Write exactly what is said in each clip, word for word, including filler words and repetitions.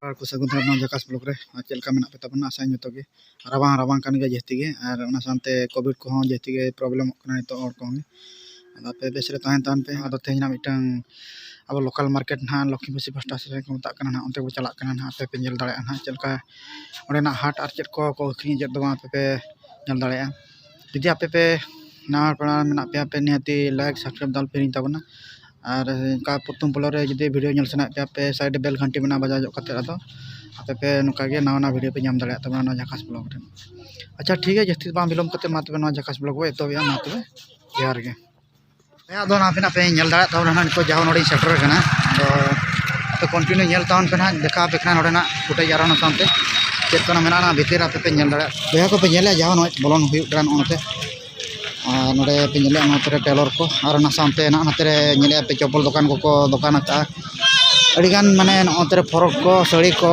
ᱟᱨ ᱠᱚ ᱥᱟᱹᱜᱩᱱ ᱫᱟᱨᱟᱢ ᱱᱚᱣᱟ ᱡᱷᱟᱠᱟᱥ ᱵᱞᱚᱜ ᱨᱮ᱾ ᱟᱨ ᱪᱮᱫ ᱞᱮᱠᱟ ᱢᱮᱱᱟᱜ ᱯᱮ ᱛᱟᱵᱚᱱᱟ? ᱟᱥᱟᱧ ᱡᱚᱛᱚ ᱜᱮ ᱨᱟᱵᱟᱝ, ᱨᱟᱵᱟᱝ ᱠᱟᱱ ᱜᱮᱭᱟ ᱡᱟᱹᱥᱛᱤ ᱜᱮ, ᱟᱨ ᱚᱱᱟ ᱥᱟᱶᱛᱮ ᱠᱳᱵᱷᱤᱰ ᱠᱚᱦᱚᱸ ᱡᱟᱹᱥᱛᱤ ᱜᱮ ᱯᱨᱚᱵᱞᱮᱢᱚᱜ ᱠᱟᱱᱟ ᱱᱤᱛᱚᱜ ᱦᱚᱲ ᱠᱚᱦᱚᱸ ᱜᱮ᱾ ᱟᱫᱚ ᱟᱯᱮ ᱵᱮᱥ ᱨᱮ ᱛᱟᱦᱮᱱ ᱛᱟᱵᱚᱱ ᱯᱮ᱾ ᱟᱫᱚ ᱛᱮᱦᱮᱧ ᱱᱟᱜ ᱢᱤᱫᱴᱟᱝ ᱟᱵᱚ ᱞᱳᱠᱟᱞ ᱢᱟᱨᱠᱮᱴ ᱱᱟᱦᱟᱜ ᱞᱚᱠᱠᱷᱤ ᱯᱟᱹᱥᱤ ᱯᱟᱥᱴᱟ ᱥᱮᱫ ᱠᱚ ᱢᱮᱛᱟᱜ ᱠᱟᱱᱟ ᱱᱟᱦᱟᱜ, ᱚᱱᱛᱮ ᱵᱚ ᱪᱟᱞᱟᱜ ᱠᱟᱱᱟ ᱱᱟᱦᱟᱜ᱾ ᱟᱯᱮ ᱯᱮ ᱧᱮᱞ ᱫᱟᱲᱮᱭᱟᱜᱼᱟ ᱱᱟᱦᱟᱜ ᱪᱮᱫ ᱞᱮᱠᱟ ᱚᱸᱰᱮᱱᱟᱜ ᱦᱟᱴ ᱟᱨ ᱪᱮᱫ ᱠᱚ ᱠᱚ ᱟᱹᱠᱷᱨᱤᱧᱟ, ᱪᱮᱫ ᱫᱚ ᱵᱟᱝ, ᱟᱯᱮ ᱯᱮ ᱧᱮᱞ ᱫᱟᱲᱮᱭᱟᱜᱼᱟ᱾ ᱡᱩᱫᱤ ᱟᱯᱮ ᱯᱮ ᱱᱟᱣᱟ ᱯᱮᱲᱟ ᱢᱮᱱᱟᱜ ᱯᱮᱭᱟ, ᱯᱮ ᱱᱤᱦᱟᱹᱛᱤ ᱞᱟᱭᱤᱠ ᱥᱟᱵᱥᱠᱨᱟᱭᱤᱵ ᱫᱚ ᱟᱞᱚᱯᱮ ᱦᱤᱲᱤᱧ ᱛᱟᱵᱚᱱᱟ᱾ ᱟᱨ ᱚᱱᱠᱟ ᱯᱨᱚᱛᱷᱚᱢ ᱯᱳᱭᱞᱳ ᱨᱮ ᱡᱩᱫᱤ ᱵᱷᱤᱰᱤᱭᱳ ᱧᱮᱞ ᱥᱟᱱᱟᱭᱮᱫ ᱯᱮᱭᱟ, ᱯᱮ ᱥᱟᱭᱤᱰ ᱨᱮ ᱵᱮᱞ ᱜᱷᱟᱱᱴᱤ ᱢᱮᱱᱟᱜᱼᱟ, ᱵᱟᱡᱟᱣ ᱧᱚᱜ ᱠᱟᱛᱮ ᱟᱫᱚ ᱟᱯᱮ ᱯᱮ ᱱᱚᱝᱠᱟ ᱜᱮ ᱱᱟᱣᱟ ᱱᱟᱣᱟ ᱵᱷᱤᱰᱤᱭᱳ ᱯᱮ ᱧᱟᱢ ᱫᱟᱲᱮᱭᱟᱜ ᱛᱟᱵᱚᱱᱟ ᱱᱚᱣᱟ ᱡᱷᱟᱠᱟᱥ ᱵᱞᱚᱜ ᱨᱮ᱾ ᱟᱪᱪᱷᱟ, ᱴᱷᱤᱠ ᱜᱮᱭᱟ, ᱡᱟᱹᱥᱛᱤ ᱫᱚ ᱵᱟᱝ ᱵᱤᱞᱚᱢ ᱠᱟᱛᱮ ᱢᱟ ᱛᱚᱵᱮ ᱱᱚᱣᱟ ᱡᱷᱟᱠᱟᱥ ᱵᱞᱚᱜ ᱵᱚ ᱮᱛᱚᱦᱚᱵᱮᱜᱼᱟ᱾ ᱢᱟ ᱛᱚᱵᱮ ᱡᱚᱦᱟᱨ ᱜᱮ᱾ ᱦᱮᱸ, ᱟᱫᱚ ᱱᱚᱣᱟ ᱯᱮ ᱱᱟᱜ ᱯᱮ ᱧᱮᱞ ᱫᱟᱲᱮᱭᱟᱜ ᱛᱟᱵᱚᱱᱟ ᱱᱟᱜ, ᱱᱤᱛᱚᱜ ᱡᱟᱦᱟᱸ ᱱᱚᱰᱮᱧ ᱥᱮᱴᱮᱨ ᱟᱠᱟᱱᱟ᱾ ᱟᱫᱚ ᱟᱯᱮ ᱠᱚᱱᱴᱤᱱᱤᱭᱩ ᱧᱮᱞ ᱛᱟᱵᱚᱱ ᱯᱮ ᱱᱟᱜ, ᱫᱮᱠᱷᱟᱣ ᱟᱯᱮ ᱠᱟᱱᱟ ᱱᱚᱰᱮᱱᱟᱜ ᱯᱷᱩᱴᱮᱡᱽ ᱟᱨ ᱚᱱᱟ ᱥᱟᱶᱛᱮ ᱪᱮᱫ ᱠᱚ ᱢᱮᱱᱟᱜᱼᱟ ᱚᱱᱟ ᱵᱷᱤᱛᱤᱨ ᱨᱮ ᱟᱯᱮ ᱯᱮ ᱧᱮᱞ ᱫᱟᱲᱮᱭᱟᱜᱼᱟ᱾ ᱵᱚᱭᱦᱟ ᱠᱚᱯᱮ ᱧᱮᱞᱮᱜᱼᱟ, ᱡᱟᱦᱟᱸ ᱱᱚᱜᱼᱚᱭ ᱵᱚᱞᱚᱱ ᱦᱩᱭᱩᱜ ᱠᱟᱱᱟ ᱱᱚᱜᱼᱚ ᱱᱚᱛᱮ᱾ ᱟᱨ ᱱᱚᱰᱮ ᱯᱮ ᱧᱮᱞᱮᱜᱼᱟ ᱱᱚᱛᱮ ᱨᱮ ᱴᱮᱞᱚᱨ ᱠᱚ, ᱟᱨ ᱚᱱᱟ ᱥᱟᱶᱛᱮ ᱱᱟᱜ ᱱᱚᱛᱮ ᱨᱮ ᱧᱮᱞᱮᱜᱼᱟ ᱯᱮ ᱪᱚᱯᱚᱞ ᱫᱚᱠᱟᱱ ᱠᱚᱠᱚ ᱫᱚᱠᱟᱱ ᱟᱠᱟᱫᱼᱟ᱾ ᱟᱹᱰᱤᱜᱟᱱ ᱢᱟᱱᱮ ᱱᱚᱜᱼᱚ ᱱᱚᱛᱮ ᱨᱮ ᱯᱷᱚᱨᱚᱠ ᱠᱚ, ᱥᱟᱹᱲᱤ ᱠᱚ,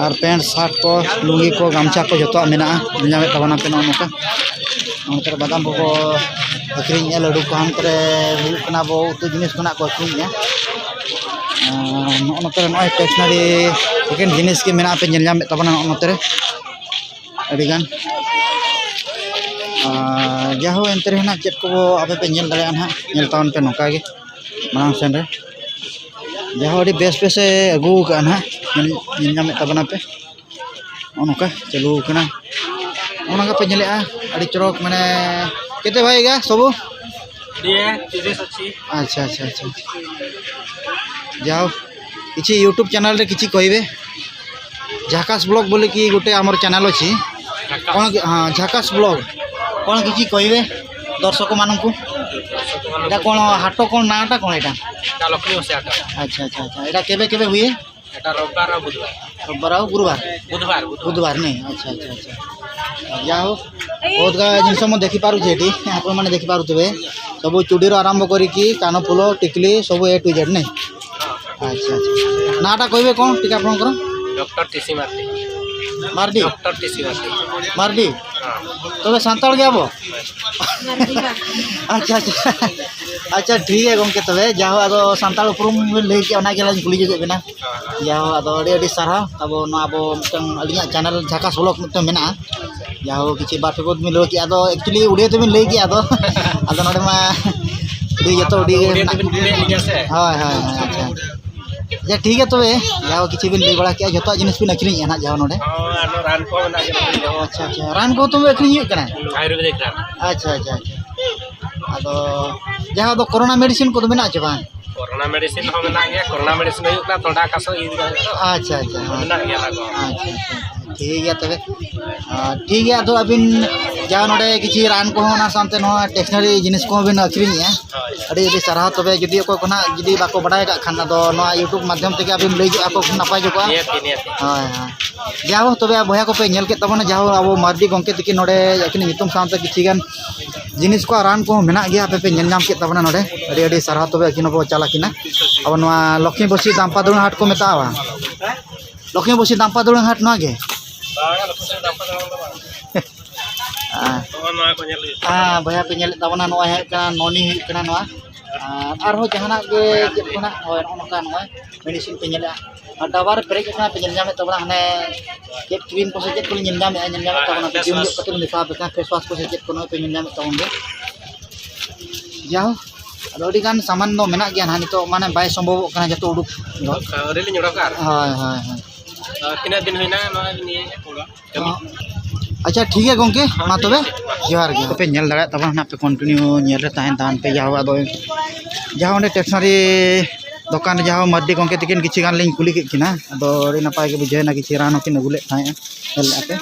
ᱟᱨ ᱯᱮᱱᱴ ᱥᱟᱨᱴ ᱠᱚ, ᱞᱩᱝᱜᱤ ᱠᱚ, ᱜᱟᱢᱪᱷᱟ ᱠᱚ ᱡᱚᱛᱚᱣᱟᱜ ᱢᱮᱱᱟᱜᱼᱟ᱾ ᱧᱮᱞ ᱧᱟᱢᱮᱫ ᱛᱟᱵᱚᱱᱟ ᱯᱮ ᱱᱚᱜᱼᱚ ᱱᱚᱝᱠᱟ᱾ ᱱᱚᱛᱮ ᱨᱮ ᱵᱟᱫᱟᱢ ᱠᱚᱠᱚ ᱟᱹᱠᱷᱨᱤᱧᱮᱜᱼᱟ, ᱞᱟᱹᱰᱩ ᱠᱚ᱾ ᱦᱟᱱᱛᱮ ᱨᱮ ᱦᱩᱭᱩᱜ ᱠᱟᱱᱟ ᱟᱵᱚ ᱩᱛᱩ ᱡᱤᱱᱤᱥ ᱠᱚ ᱱᱟᱜ ᱠᱚ ᱟᱹᱠᱷᱨᱤᱧᱮᱜᱼᱟ᱾ ᱟᱨ ᱱᱚᱜᱼᱚ ᱱᱚᱛᱮ ᱨᱮ ᱱᱚᱜᱼᱚᱭ ᱥᱴᱮᱥᱚᱱᱟᱨᱤ ᱮᱠᱮᱱ ᱡᱤᱱᱤᱥ ᱜᱮ ᱢᱮᱱᱟᱜᱼᱟ, ᱯᱮ ᱧᱮᱞ ᱧᱟᱢᱮᱫ ᱛᱟᱵᱚᱱᱟ ᱱᱚᱜᱼᱚ ᱱᱚᱛᱮ ᱨᱮ ᱟᱹᱰᱤᱜᱟᱱ᱾ ᱟᱨ ᱡᱟᱦᱳ, ᱮᱱᱛᱮ ᱨᱮᱦᱚᱸ ᱱᱟᱜ ᱪᱮᱫ ᱠᱚ ᱟᱯᱮ ᱯᱮ ᱧᱮᱞ ᱫᱟᱲᱮᱭᱟᱜᱼᱟ ᱱᱟᱜ, ᱧᱮᱞ ᱛᱟᱵᱚᱱ ᱯᱮ ᱱᱚᱝᱠᱟ ᱜᱮ ᱢᱟᱲᱟᱝ ᱥᱮᱱ ᱨᱮ᱾ ᱡᱟᱦᱳ, ᱟᱹᱰᱤ ᱵᱮᱥ ᱵᱮᱥ ᱮ ᱟᱹᱜᱩ ᱟᱠᱟᱫᱼᱟ ᱱᱟᱜ, ᱧᱮᱞ, ᱧᱮᱞ ᱧᱟᱢᱮᱫ ᱛᱟᱵᱚᱱᱟ ᱯᱮ᱾ ᱱᱚᱜᱼᱚ ᱱᱚᱝᱠᱟ ᱪᱟᱹᱞᱩ ᱟᱠᱟᱱᱟ᱾ ᱚᱱᱟ ᱜᱮᱯᱮ ᱧᱮᱞᱮᱜᱼᱟ, ᱟᱹᱰᱤ ᱪᱚᱨᱚᱠ, ᱢᱟᱱᱮ, ᱠᱮᱛᱮ ᱵᱷᱟᱭ ᱜᱟ ᱥᱚᱵᱩ? ᱫᱤᱭᱮ ᱛᱤᱨᱤᱥ ᱟᱪᱪᱷᱟ, ᱟᱪᱪᱷᱟ, ᱟᱪᱪᱷᱟ, ᱟᱪᱪᱷᱟ। ଯାଅ, କିଛି YouTube ଚ୍ୟାନେଲରେ କିଛି କହିବେ? ଝାକାସ ବ୍ଲଗ ବୋଲିକି ଗୋଟେ ଆମର ଚ୍ୟାନେଲ ଅଛି। କ'ଣ କି, ହଁ, ଝାକାସ ବ୍ଲଗ। କ'ଣ କିଛି କହିବେ ଦର୍ଶକମାନଙ୍କୁ? ଏଇଟା କ'ଣ, ହାଟ କ'ଣ, ନାଁଟା କ'ଣ ଏଇଟା? ଏଇଟା ଲକ୍ଷ୍ମୀ ବସେ ହାଟ। ଆଚ୍ଛା, ଆଚ୍ଛା, ଆଚ୍ଛା। ଏଇଟା କେବେ କେବେ ହୁଏ? ଏଇଟା ରବିବାର ଆଉ ବୁଧବାର। ରବିବାର ଆଉ ଗୁରୁବାର? ବୁଧବାର, ବୁଧବାର। ବୁଧବାର ନାଇଁ? ଆଚ୍ଛା, ଆଚ୍ଛା, ଆଚ୍ଛା। ଯାହା ହଉ, ବହୁତ ଗା-, ଜିନିଷ ମୁଁ ଦେଖିପାରୁଛି ଏଠି, ଆପଣମାନେ ଦେଖିପାରୁଥିବେ। ସବୁ ଚୁଡ଼ିରୁ ଆରମ୍ଭ କରିକି କାନଫୁଲ, ଟିକିଲି, ସବୁ ଏ ଟୁ ଜେଡ୍ ନାଇଁ? ଆଚ୍ଛା, ଆଚ୍ଛା। ନାଁଟା କହିବେ କ'ଣ ଟିକେ ଆପଣଙ୍କର? Doctor T C Mardi. Mardi? Doctor T C Mardi. Mardi? ᱛᱚᱵᱮ ᱥᱟᱱᱛᱟᱲ ᱜᱮᱭᱟ ᱵᱚ? ᱟᱪᱪᱷᱟ, ᱟᱪᱪᱷᱟ᱾ ᱟᱪᱪᱷᱟ, ᱴᱷᱤᱠ ᱜᱮᱭᱟ ᱜᱚᱢᱠᱮ, ᱛᱚᱵᱮ ᱡᱟᱦᱳ, ᱟᱫᱚ ᱥᱟᱱᱛᱟᱲ ᱩᱯᱨᱩᱢ ᱵᱤᱱ ᱞᱟᱹᱭ ᱠᱮᱜᱼᱟ, ᱚᱱᱟ ᱜᱮ ᱞᱤᱧ ᱠᱩᱞᱤ ᱡᱚᱜᱮᱫ ᱵᱮᱱᱟ᱾ ᱡᱟᱦᱳ, ᱟᱫᱚ ᱟᱹᱰᱤ ᱟᱹᱰᱤ ᱥᱟᱨᱦᱟᱣ᱾ ᱟᱵᱚ ᱱᱚᱣᱟ, ᱟᱵᱚ ᱢᱤᱫᱴᱟᱝ, ᱟᱹᱞᱤᱧᱟᱜ ᱪᱮᱱᱮᱞ ᱡᱷᱟᱠᱟᱥ ᱵᱞᱚᱜ ᱢᱤᱫᱴᱟᱝ ᱢᱮᱱᱟᱜᱼᱟ᱾ ᱡᱟᱦᱳ, ᱠᱤᱪᱷᱩ ᱵᱟᱨ ᱯᱮ ᱯᱚᱫ ᱵᱤᱱ ᱞᱟᱹᱭ ᱠᱮᱜᱼᱟ, ᱟᱫᱚ actually ᱩᱲᱤᱭᱟ ᱛᱮᱵᱤᱱ ᱞᱟᱹᱭ ᱠᱮᱜᱼᱟ, ᱟᱫᱚ ᱟᱫᱚ ᱱᱚᱰᱮ ᱢᱟ ᱟᱹᱰᱤ ᱡᱚᱛᱚ ᱟᱹᱰᱤ ᱜᱮ ᱩᱲᱤᱭᱟ ᱢᱮᱱᱟᱜ᱾ ᱛᱮᱵᱤᱱ ᱠᱩᱞᱤᱭᱮᱫ ᱞᱤᱧᱟ ᱥᱮ? ᱦᱳᱭ, ᱦᱳᱭ, ᱦᱳᱭ, ᱟᱪᱪᱷᱟ᱾ ᱟᱪᱪᱷᱟ, ᱴᱷᱤᱠ ᱜᱮᱭᱟ, ᱛᱚᱵᱮ ᱡᱟᱦᱳ, ᱠᱤᱪᱷᱩ ᱵᱤᱱ ᱞᱟᱹᱭ ᱵᱟᱲᱟ ᱠᱮᱜᱼᱟ, ᱡᱚᱛᱚᱣᱟᱜ ᱡᱤᱱᱤᱥ ᱵᱤᱱ ᱟᱹᱠᱷᱨᱤᱧᱮᱜᱼᱟ ᱱᱟᱦᱟᱜ ᱡᱟᱦᱳ ᱱᱚᱰᱮ? ᱦᱳᱭ, ᱟᱨ ᱱᱚᱣᱟ ᱨᱟᱱ ᱠᱚ ᱢᱮᱱᱟᱜ ᱜᱮᱭᱟ᱾ ᱟᱪᱪᱷᱟ, ᱟᱪᱪᱷᱟ, ᱨᱟᱱ ᱠᱚ ᱛᱚᱵᱮ ᱟᱹᱠᱷᱨᱤᱧ ᱦᱩᱭᱩᱜ ᱠᱟᱱᱟ? ᱟᱭᱩᱨᱵᱮᱫᱤᱠ ᱨᱟᱱ᱾ ᱟᱪᱪᱷᱟ, ᱟᱪᱪᱷᱟ, ᱟᱪᱪᱷᱟ᱾ ᱟᱫᱚ ᱡᱟᱦᱟᱸ ᱫᱚ ᱠᱳᱨᱳᱱᱟ ᱢᱮᱰᱤᱥᱤᱱ ᱠᱚᱫᱚ ᱢᱮᱱᱟᱜᱼᱟ ᱪᱮ ᱵᱟᱝ? ᱠᱳᱨᱳᱱᱟ ᱢᱮᱰᱤᱥᱤᱱ ᱦᱚᱸ ᱢᱮᱱᱟᱜ ᱜᱮᱭᱟ, ᱠᱳᱨᱳᱱᱟ ᱢᱮᱰᱤᱥᱤᱱ ᱦᱩᱭᱩᱜ ᱠᱟᱱᱟ ᱛᱷᱚᱲᱟ ᱠᱟᱥᱚ ᱤᱭᱟᱹ ᱠᱟᱱᱟ ᱛᱚ᱾ ᱟᱪᱪᱷᱟ, ᱟᱪᱪᱷᱟ, ᱦᱮᱸ᱾ ᱢᱮᱱᱟᱜ ᱜᱮᱭᱟ ᱚᱱᱟ ᱠᱚ᱾ ᱟᱪᱪᱷᱟ, ᱟᱪᱪᱷᱟ, ᱟᱪᱪᱷᱟ, ᱴᱷᱤᱠ ᱜᱮᱭᱟ ᱛᱚᱵᱮ᱾ ᱟᱨ ᱴᱷᱤᱠ ᱜᱮᱭᱟ, ᱟᱫᱚ ᱟᱹᱵᱤᱱ ᱡᱟᱦᱟᱸ ᱱᱚᱰᱮ ᱠᱤᱪᱷᱩ ᱨᱟᱱ ᱠᱚᱦᱚᱸ, ᱚᱱᱟ ᱥᱟᱶᱛᱮ ᱱᱚᱣᱟ ᱴᱮᱥᱱᱟᱨᱤ ᱡᱤᱱᱤᱥ ᱠᱚᱦᱚᱸ ᱵᱤᱱ ᱟᱹᱠᱷᱨᱤᱧᱮᱜᱼᱟ, ᱦᱳᱭ᱾ ᱟᱹᱰᱤ ᱟᱹᱰᱤ ᱥᱟᱨᱦᱟᱣ᱾ ᱛᱚᱵᱮ ᱡᱩᱫᱤ ᱚᱠᱚᱭ ᱠᱚ ᱱᱟᱦᱟᱜ ᱡᱩᱫᱤ ᱵᱟᱠᱚ ᱵᱟᱰᱟᱭ ᱟᱠᱟᱫ ᱠᱷᱟᱱ, ᱟᱫᱚ ᱱᱚᱣᱟ YouTube ᱢᱟᱫᱽᱫᱷᱚᱢ ᱛᱮᱜᱮ ᱟᱹᱵᱤᱱ ᱞᱟᱹᱭ ᱧᱚᱜ ᱟᱠᱚ ᱠᱷᱟᱱ ᱱᱟᱯᱟᱭ ᱧᱚᱜᱚᱜᱼᱟ᱾ ᱱᱤᱦᱟᱹᱛ ᱜᱮ, ᱱᱤᱦᱟᱹᱛ ᱜᱮ᱾ ᱦᱳᱭ, ᱦᱳᱭ᱾ ᱡᱟᱦᱳ, ᱛᱚᱵᱮ ᱵᱚᱭᱦᱟ ᱠᱚᱯᱮ ᱧᱮᱞ ᱠᱮᱫ ᱛᱟᱵᱚᱱᱟ, ᱡᱟᱦᱳ, ᱟᱵᱚ ᱢᱟᱨᱰᱤ ᱜᱚᱢᱠᱮ ᱛᱤᱠᱤᱱ ᱱᱚᱰᱮ ᱟᱹᱠᱤᱱᱟᱜ ᱧᱩᱛᱩᱢ ᱥᱟᱶᱛᱮ ᱠᱤᱪᱷᱤ ᱜᱟᱱ ᱡᱤᱱᱤᱥ ᱠᱚ, ᱨᱟᱱ ᱠᱚᱦᱚᱸ ᱢᱮᱱᱟᱜ ᱜᱮᱭᱟ, ᱟᱯᱮ ᱯᱮ ᱧᱮᱞ ᱧᱟᱢ ᱠᱮᱫ ᱛᱟᱵᱚᱱᱟ ᱱᱚᱰᱮ᱾ ᱟᱹᱰᱤ ᱟᱹᱰᱤ ᱥᱟᱨᱦᱟᱣ᱾ ᱛᱚᱵᱮ ᱟᱹᱠᱤᱱ ᱦᱚᱸᱵᱚ ᱪᱟᱞᱟᱜ ᱠᱤᱱᱟ᱾ ᱟᱵᱚ ᱱᱚᱣᱟ ᱞᱚᱠᱠᱷᱤ ᱵᱚᱥᱤ ᱫᱟᱢᱯᱟ ᱫᱩᱲᱩᱝ ᱦᱟᱴ ᱠᱚ ᱢᱮᱛᱟᱜᱼᱟ, ᱞᱚᱠᱠᱷᱤ ᱵᱚᱥᱤ ᱫᱟᱢᱯᱟ ᱫᱩᱲᱩᱝ ᱦᱟᱴ ᱱᱚᱣᱟ ᱜᱮ? ᱵᱟᱝᱟ, ᱞᱚᱠᱠᱷᱤ ᱵᱚᱥᱤ ᱫᱟᱢᱯᱟ ᱫᱩᱲᱩᱝ ᱫᱚ ᱵᱟᱝ᱾ ᱦᱮᱸ᱾ ᱱᱚᱜᱼᱚᱭ ᱱᱚᱣᱟ ᱠᱚ ᱧᱮᱞ ᱦᱩᱭᱩᱜ ᱠᱟᱱᱟ᱾ ᱦᱮᱸ, ᱵᱚᱭᱦᱟ ᱯᱮ ᱧᱮᱞᱮᱫ ᱛᱟᱵᱚᱱᱟ, ᱱᱚᱣᱟ ᱦᱩᱭᱩᱜ ᱠᱟᱱᱟ, ᱱᱚᱱᱤ ᱦᱩᱭᱩᱜ ᱠᱟᱱᱟ ᱱᱚᱣᱟ᱾ ᱟᱨ ᱟᱨᱦᱚᱸ ᱡᱟᱦᱟᱱᱟᱜ ᱜᱮ ᱪᱮᱫ ᱠᱚ ᱱᱟᱜ, ᱦᱳᱭ, ᱱᱚᱜᱼᱚ ᱱᱚᱝᱠᱟ ᱱᱚᱜᱼᱚᱭ ᱢᱮᱰᱤᱥᱤᱱ ᱯᱮ ᱧᱮᱞᱮᱫᱼᱟ᱾ ᱟᱨ ᱰᱟᱵᱟ ᱨᱮ ᱯᱮᱨᱮᱡ ᱟᱠᱟᱱᱟ, ᱯᱮ ᱧᱮᱞ ᱧᱟᱢᱮᱫ ᱛᱟᱵᱚᱱᱟ, ᱦᱟᱱᱮ ᱪᱮᱫ ᱠᱨᱤᱢ ᱠᱚ ᱥᱮ ᱪᱮᱫ ᱠᱚᱞᱮ ᱧᱮᱞ ᱧᱟᱢᱮᱫᱼᱟ, ᱧᱮᱞ ᱧᱟᱢᱮᱫ ᱛᱟᱵᱚᱱᱟ, ᱯᱮ ᱡᱚᱢ ᱧᱚᱜ ᱠᱟᱛᱮ ᱞᱮ ᱢᱮᱛᱟ ᱯᱮ ᱠᱟᱱᱟ, ᱯᱷᱮᱥ ᱣᱟᱥ ᱠᱚ ᱥᱮ ᱪᱮᱫ ᱠᱚ ᱱᱚᱜᱼᱚᱭ ᱯᱮ ᱧᱮᱞ ᱧᱟᱢᱮᱫ ᱛᱟᱵᱚᱱ ᱜᱮᱭᱟ᱾ ᱡᱟᱦᱳ, ᱟᱫᱚ ᱟᱹᱰᱤ ᱜᱟᱱ ᱥᱟᱢᱟᱱ ᱫᱚ ᱢᱮᱱᱟᱜ ᱜᱮᱭᱟ ᱱᱟᱦᱟᱜ, ᱱᱤᱛᱚᱜ ᱢᱟᱱᱮ ᱵᱟᱭ ᱥᱚᱢᱵᱷᱚᱵᱚᱜ ᱠᱟᱱᱟ ᱡᱚᱛᱚ ᱩᱰᱩᱠ ᱫᱚ᱾ ᱟᱹᱣᱨᱤ ᱞᱤᱧ ᱩᱰᱩᱠᱟ ᱟᱨ᱾ ᱦᱳᱭ, ᱦᱳᱭ, ᱦᱳᱭ᱾ ᱛᱤᱱᱟᱹᱜ ᱫᱤᱱ ᱦᱩᱭᱱᱟ ᱱᱚᱣᱟ ᱱᱤᱭᱟᱹ? ᱟᱪᱪᱷᱟ, ᱴᱷᱤᱠ ᱜᱮᱭᱟ ᱜᱚᱢᱠᱮ, ᱢᱟ ᱛᱚᱵᱮ ᱡᱚᱦᱟᱨ ᱜᱮ᱾ ᱯᱮ ᱧᱮᱞ ᱫᱟᱲᱮᱭᱟᱜ ᱛᱟᱵᱚᱱᱟ ᱱᱟᱦᱟᱜ ᱯᱮ, continue ᱧᱮᱞ ᱨᱮ ᱛᱟᱦᱮᱱ ᱛᱟᱦᱮᱱ ᱯᱮ᱾ ᱡᱟᱦᱳ, ᱟᱫᱚ ᱡᱟᱦᱳ, ᱚᱸᱰᱮ ᱴᱮᱥᱱᱟᱨᱤ ᱫᱚᱠᱟᱱ ᱨᱮ ᱡᱟᱦᱳ, ᱢᱟᱨᱰᱤ ᱜᱚᱢᱠᱮ ᱛᱤᱠᱤᱱ ᱠᱤᱪᱷᱤ ᱜᱟᱱ ᱞᱤᱧ ᱠᱩᱞᱤ ᱠᱮᱫ ᱠᱤᱱᱟ, ᱟᱫᱚ ᱟᱹᱰᱤ ᱱᱟᱯᱟᱭ ᱜᱮ ᱵᱩᱡᱷᱟᱹᱣ ᱮᱱᱟ, ᱠᱤᱪᱷᱤ ᱨᱟᱱ ᱦᱚᱸᱠᱤᱱ ᱟᱹᱜᱩ ᱞᱮᱫ ᱛᱟᱦᱮᱸᱫᱼᱟ, ᱧᱮᱞ ᱞᱮᱫᱼᱟ ᱯᱮ᱾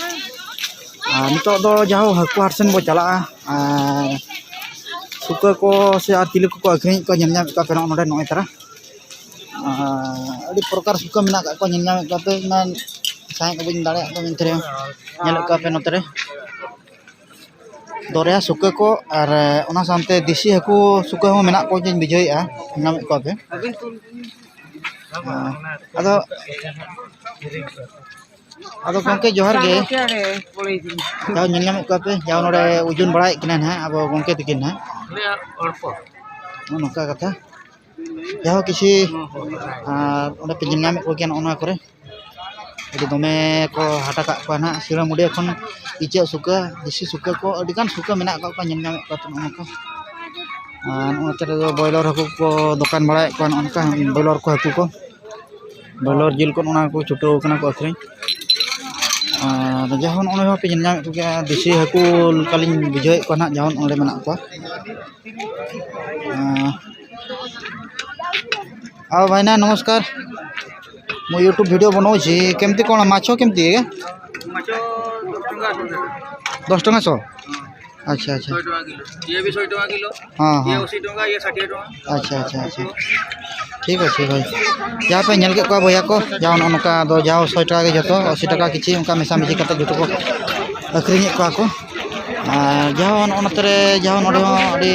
ᱟᱨ ᱱᱤᱛᱚᱜ ᱫᱚ ᱡᱟᱦᱳ, ᱦᱟᱹᱠᱩ ᱦᱟᱴ ᱥᱮᱱ ᱵᱚ ᱪᱟᱞᱟᱜᱼᱟ, ᱟᱨ ᱥᱩᱠᱟᱹ ᱠᱚ ᱥᱮ ᱟᱨ ᱪᱤᱞᱤ ᱠᱚᱠᱚ ᱟᱹᱠᱷᱨᱤᱧᱮᱫ ᱠᱚᱣᱟ, ᱧᱮᱞ ᱧᱟᱢᱮᱫ ᱠᱚᱣᱟ ᱯᱮ ᱱᱚᱜᱼᱚ ᱱᱚᱰᱮ, ᱱᱚᱜᱼᱚᱭ ᱛᱟᱨᱟ᱾ ᱟᱨ ᱟᱹᱰᱤ ᱯᱨᱚᱠᱟᱨ ᱥᱩᱠᱟᱹ ᱢᱮᱱᱟᱜ ᱟᱠᱟᱫ ᱠᱚᱣᱟ, ᱧᱮᱞ ᱧᱟᱢᱮᱫ ᱠᱚᱣᱟ ᱯᱮ, ᱢᱮᱱ ᱥᱟᱦᱮᱸᱫ ᱠᱚ ᱵᱟᱹᱧ ᱫᱟᱲᱮᱭᱟᱜ ᱠᱟᱱᱟ ᱢᱮᱱᱛᱮ ᱨᱮᱦᱚᱸ, ᱧᱮᱞᱮᱫ ᱠᱚᱣᱟ ᱯᱮ ᱱᱚᱛᱮ ᱨᱮ ᱫᱚᱨᱭᱟ ᱥᱩᱠᱟᱹ ᱠᱚ, ᱟᱨ ᱚᱱᱟ ᱥᱟᱶᱛᱮ ᱫᱮᱥᱤ ᱦᱟᱹᱠᱩ ᱥᱩᱠᱟᱹ ᱦᱚᱸ ᱢᱮᱱᱟᱜ ᱠᱚ ᱜᱮᱧ ᱵᱩᱡᱷᱟᱹᱣᱮᱫᱼᱟ, ᱧᱟᱢᱮᱫ ᱠᱚᱣᱟ ᱯᱮ᱾ ᱟᱫᱚ ᱟᱫᱚ ᱜᱚᱢᱠᱮ, ᱡᱚᱦᱟᱨ ᱜᱮ᱾ ᱡᱟᱦᱟᱸ ᱧᱮᱞ ᱧᱟᱢᱮᱫ ᱠᱚᱣᱟ ᱯᱮ, ᱡᱟᱦᱟᱸ ᱱᱚᱰᱮ ᱳᱡᱚᱱ ᱵᱟᱲᱟᱭᱮᱫ ᱠᱤᱱᱟ ᱱᱟᱦᱟᱜ ᱟᱵᱚ ᱜᱚᱢᱠᱮ ᱛᱟᱹᱠᱤᱱ ᱱᱟᱦᱟᱜ᱾ ᱱᱚᱜᱼᱚ ᱱᱚᱝᱠᱟ ᱠᱟᱛᱷᱟ᱾ ᱡᱟᱦᱳᱠ, ᱠᱤᱪᱷᱩ, ᱟᱨ ᱚᱸᱰᱮ ᱯᱮ ᱧᱮᱞ ᱧᱟᱢᱮᱫ ᱠᱚᱜᱮᱭᱟ ᱱᱚᱜᱼᱚ ᱱᱚᱣᱟ ᱠᱚᱨᱮ᱾ ᱟᱹᱰᱤ ᱫᱚᱢᱮ ᱠᱚ ᱦᱟᱴ ᱟᱠᱟᱫ ᱠᱚᱣᱟ ᱱᱟᱦᱟᱜ ᱥᱤᱨᱟᱹᱢᱩᱰᱤᱭᱟᱹ ᱠᱷᱚᱱ ᱤᱪᱟᱹᱜ ᱥᱩᱠᱟᱹ, ᱫᱮᱥᱤ ᱥᱩᱠᱟᱹ ᱠᱚ, ᱟᱹᱰᱤᱜᱟᱱ ᱥᱩᱠᱟᱹ ᱢᱮᱱᱟᱜ ᱟᱠᱟᱫ ᱠᱚᱣᱟ, ᱧᱮᱞ ᱧᱟᱢᱮᱫ ᱠᱚᱣᱟ ᱯᱮ ᱱᱚᱜᱼᱚ ᱱᱚᱝᱠᱟ᱾ ᱟᱨ ᱱᱚᱜᱼᱚ ᱱᱚᱛᱮ ᱨᱮᱫᱚ ᱵᱚᱭᱞᱚᱨ ᱦᱟᱹᱠᱩ ᱠᱚ ᱫᱚᱠᱟᱱ ᱵᱟᱲᱟᱭᱮᱫ ᱠᱚᱣᱟ, ᱱᱚᱜᱼᱚ ᱱᱚᱝᱠᱟ ᱵᱚᱭᱞᱚᱨ ᱡᱤᱞ ᱠᱚ ᱱᱚᱜᱼᱚ ᱱᱚᱣᱟ ᱠᱚ ᱪᱷᱩᱴᱟᱹᱣ ᱠᱟᱱᱟ ᱠᱚ ᱟᱹᱠᱷᱨᱤᱧ᱾ ᱟᱨ ᱡᱟᱦᱟᱸ ᱱᱚᱜᱼᱚᱭ ᱦᱚᱸᱯᱮ ᱧᱮᱞ ᱧᱟᱢᱮᱫ ᱠᱚᱜᱮᱭᱟ, ᱫᱮᱥᱤ ᱦᱟᱹᱠᱩ ᱞᱮᱠᱟᱞᱤᱧ ᱵᱩᱡᱷᱟᱹᱣᱮᱫ ᱠᱚᱣᱟ ᱱᱟᱦᱟᱜ, ᱡᱟᱦᱟᱸ ᱚᱸᱰᱮ ᱢᱮᱱᱟᱜ ᱠᱚᱣᱟ᱾ ᱟᱸ, ଆଉ ଭାଇନା ନମସ୍କାର, ମୁଁ YouTube ଭିଡ଼ିଓ ବନଉଛି। କେମିତି କ'ଣ ମାଛ କେମିତି ଆଜ୍ଞା? ମାଛ ଦଶ ଟଙ୍କା ଶହ। ଦଶ ଟଙ୍କା ଶହ? ଆଚ୍ଛା, ଆଚ୍ଛା। ଶହେ ଟଙ୍କା କିଲୋ, ଇଏ ବି ଶହେ ଟଙ୍କା କିଲୋ, ହଁ, ଇଏ ହଁ। ଅଶୀ ଟଙ୍କା, ଇଏ ଷାଠିଏ ଟଙ୍କା। ଆଚ୍ଛା, ଆଚ୍ଛା, ଆଚ୍ଛା। ଠିକ୍ ଅଛି ଭାଇ। ଯାହା ପାଇଁ ᱧᱮᱞ ᱠᱮᱫ ᱠᱚᱣᱟ ᱵᱚᱭᱦᱟ ᱠᱚ, ଯାହା ᱚᱱᱠᱟ ᱫᱚ ଯାହା ᱥᱚᱭ ᱴᱟᱠᱟ ᱜᱮ ᱡᱚᱛᱚ, ᱟᱥᱤ ᱴᱟᱠᱟ ᱠᱤᱪᱷᱤ ᱚᱱᱠᱟ ᱢᱮᱥᱟᱢᱤᱥᱤ ᱠᱟᱛᱮ ᱡᱚᱛᱚ ᱠᱚ ᱟᱹᱠᱷᱨᱤᱧᱮᱫ ᱠᱚᱣᱟ ᱠᱚ᱾ ᱟᱨ ᱡᱟᱦᱟᱸ ᱱᱚᱜᱼᱚ ᱱᱚᱛᱮ ᱨᱮ ᱡᱟᱦᱟᱸ ᱱᱚᱰᱮ ᱦᱚᱸ ᱟᱹᱰᱤ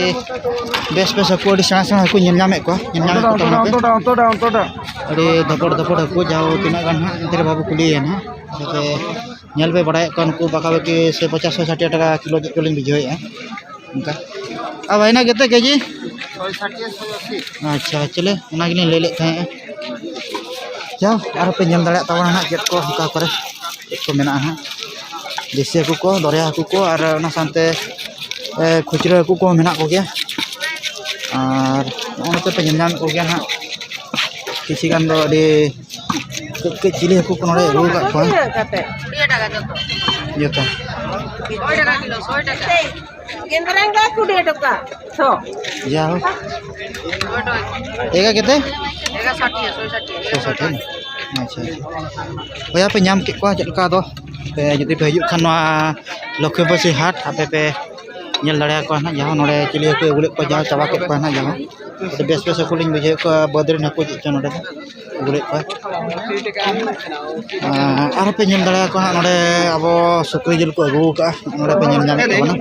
ᱵᱮᱥ ᱵᱮᱥ ᱦᱟᱹᱠᱩ, ᱟᱹᱰᱤ ᱥᱮᱬᱟ ᱥᱮᱬᱟ ᱦᱟᱹᱠᱩ ᱧᱮᱞ ᱧᱟᱢᱮᱫ ᱠᱚᱣᱟ, ᱧᱮᱞ ᱧᱟᱢᱮᱫ ᱠᱚ ᱛᱟᱵᱚᱱᱟ ᱯᱮ᱾ ᱚᱱᱛᱮᱴᱟᱜ, ᱚᱱᱛᱮᱴᱟᱜ, ᱚᱱᱛᱮᱴᱟᱜ᱾ ᱟᱹᱰᱤ ᱫᱷᱚᱯᱚᱲ ᱫᱷᱚᱯᱚᱲ ᱦᱟᱹᱠᱩ, ᱡᱟᱦᱟᱸ ᱛᱤᱱᱟᱹᱜ ᱜᱟᱱ ᱦᱟᱸᱜ ᱮᱱᱛᱮ ᱨᱮ ᱵᱟᱵᱚ ᱠᱩᱞᱤᱭᱮᱭᱟ ᱦᱟᱸᱜ᱾ ᱛᱚᱵᱮ ᱧᱮᱞ ᱯᱮ, ᱵᱟᱲᱟᱭᱮᱫ ᱠᱚᱣᱟ ᱱᱩᱠᱩ ᱯᱟᱠᱟᱯᱟᱠᱤ ᱥᱮ ᱯᱚᱪᱟᱥ ᱥᱚ ᱥᱟᱴ ᱴᱟᱠᱟ ᱠᱤᱞᱳ ᱪᱮᱫ ᱪᱚᱞᱤᱧ ᱵᱩᱡᱷᱟᱹᱣᱮᱫᱼᱟ ᱚᱱᱠᱟ᱾ ᱟᱨ ᱵᱷᱟᱭᱱᱟ ᱠᱟᱛᱮ ᱠᱮᱡᱤ? ᱥᱚᱭ ᱥᱟᱴ, ᱥᱚᱭ ᱟᱥᱤ᱾ ᱟᱪᱪᱷᱟ, ᱪᱚᱞᱮ, ᱚᱱᱟ ᱜᱮᱞᱤᱧ ᱞᱟᱹᱭ ᱞᱮᱫ ᱛᱟᱦᱮᱸᱫ᱾ ᱡᱟᱣ, ᱟᱨᱚ ᱯᱮ ᱧᱮᱞ ᱫᱟᱲᱮᱭᱟᱜ ᱛᱟᱵᱚᱱᱟ ᱦᱟᱸᱜ ᱪᱮᱫ ᱠᱚ ᱚᱠᱟ ᱠᱚᱨᱮ ᱪᱮᱫ ᱠᱚ ᱢᱮᱱᱟᱜᱼᱟ ᱦᱟᱸᱜ᱾ ᱫᱮᱥᱤ ᱦᱟᱹᱠᱩ ᱠᱚ, ᱫᱚᱨᱭᱟ ᱦᱟᱹᱠᱩ ᱠᱚ, ᱟᱨ ᱚᱱᱟ ᱥᱟᱶᱛᱮ, ᱮ, ᱠᱷᱩᱪᱨᱟᱹ ᱦᱟᱹᱠᱩ ᱠᱚᱦᱚᱸ ᱢᱮᱱᱟᱜ ᱠᱚᱜᱮᱭᱟ᱾ ᱟᱨ ᱱᱚᱜᱼᱚ ᱱᱚᱛᱮ ᱯᱮ ᱧᱮᱞ ᱧᱟᱢᱮᱫ ᱠᱚᱜᱮᱭᱟ ᱦᱟᱸᱜ, ᱠᱤᱪᱷᱤ ᱜᱟᱱ ᱫᱚ ᱟᱹᱰᱤ ᱠᱟᱹᱡ ᱠᱟᱹᱡ ᱪᱤᱞᱤ ᱦᱟᱹᱠᱩ ᱠᱚ ᱱᱚᱰᱮ ᱟᱹᱜᱩ ᱟᱠᱟᱫ ᱠᱚᱣᱟ᱾ ᱠᱩᱲᱤ ᱴᱟᱠᱟ ᱡᱚᱛᱚ᱾ ᱡᱚᱛᱚ᱾ ᱥᱚᱭ ᱴᱟᱠᱟ ᱠᱤᱞᱳ, ᱥᱚᱭ ᱴᱟᱠᱟ᱾ ᱜᱮᱸᱫᱽᱨᱮᱝ ᱫᱚ ᱠᱩᱲᱤ ᱴᱟᱠᱟ ᱥᱚ᱾ ᱡᱟᱦᱳᱠ᱾ ᱮᱜᱟ ᱠᱮᱛᱮ? ᱮᱜᱟ ᱥᱟᱴᱷᱤᱭᱟ, ᱥᱚᱭ ᱥᱟᱴᱷᱤᱭᱟ᱾ ᱥᱚᱭ ᱥᱟᱴᱷᱤᱭᱟ᱾ ᱟᱪᱪᱷᱟ, ᱟᱪᱪᱷᱟ᱾ ᱵᱚᱭᱦᱟ ᱯᱮ ᱧᱟᱢ ᱠᱮᱫ ᱠᱚᱣᱟ ᱪᱮᱫ ᱞᱮᱠᱟ ᱟᱫᱚ? ᱯᱮ ᱡᱩᱫᱤ ᱯᱮ ᱦᱤᱡᱩᱜ ᱠᱷᱟᱱ ᱱᱚᱣᱟ ᱞᱚᱠᱠᱷᱤᱯᱟᱹᱥᱤ ᱦᱟᱴ, ᱟᱯᱮ ᱯᱮ ᱧᱮᱞ ᱫᱟᱲᱮᱭᱟᱠᱚᱣᱟ ᱱᱟᱦᱟᱜ, ᱡᱟᱦᱟᱸ ᱱᱚᱰᱮ ᱪᱤᱞᱤ ᱦᱟᱹᱠᱩ ᱟᱹᱜᱩ ᱞᱮᱫ ᱠᱚᱣᱟ, ᱡᱟᱦᱟᱸ ᱪᱟᱵᱟ ᱠᱮᱫ ᱠᱚᱣᱟ ᱱᱟᱦᱟᱜ, ᱡᱟᱦᱟᱸ ᱟᱹᱰᱤ ᱵᱮᱥ ᱵᱮᱥ ᱦᱟᱹᱠᱩ ᱞᱤᱧ ᱵᱩᱡᱷᱟᱹᱣᱮᱫ ᱠᱚᱣᱟ, ᱵᱟᱹᱫᱽ ᱨᱮᱱ ᱦᱟᱹᱠᱩ ᱪᱮᱫ ᱪᱚᱝ ᱱᱚᱰᱮ ᱫᱚ ᱟᱹᱜᱩ ᱞᱮᱫ ᱠᱚᱣᱟ᱾ ᱟᱨ ᱟᱨᱦᱚᱸ ᱯᱮ ᱧᱮᱞ ᱫᱟᱲᱮᱭᱟᱠᱚᱣᱟ ᱦᱟᱸᱜ, ᱱᱚᱰᱮ ᱟᱵᱚ ᱥᱩᱠᱨᱤ ᱡᱤᱞ ᱠᱚ ᱟᱹᱜᱩ ᱟᱠᱟᱫᱼᱟ, ᱱᱚᱰᱮ ᱯᱮ ᱧᱮᱞ ᱧᱟᱢᱮᱫ ᱛᱟᱵᱚᱱᱟ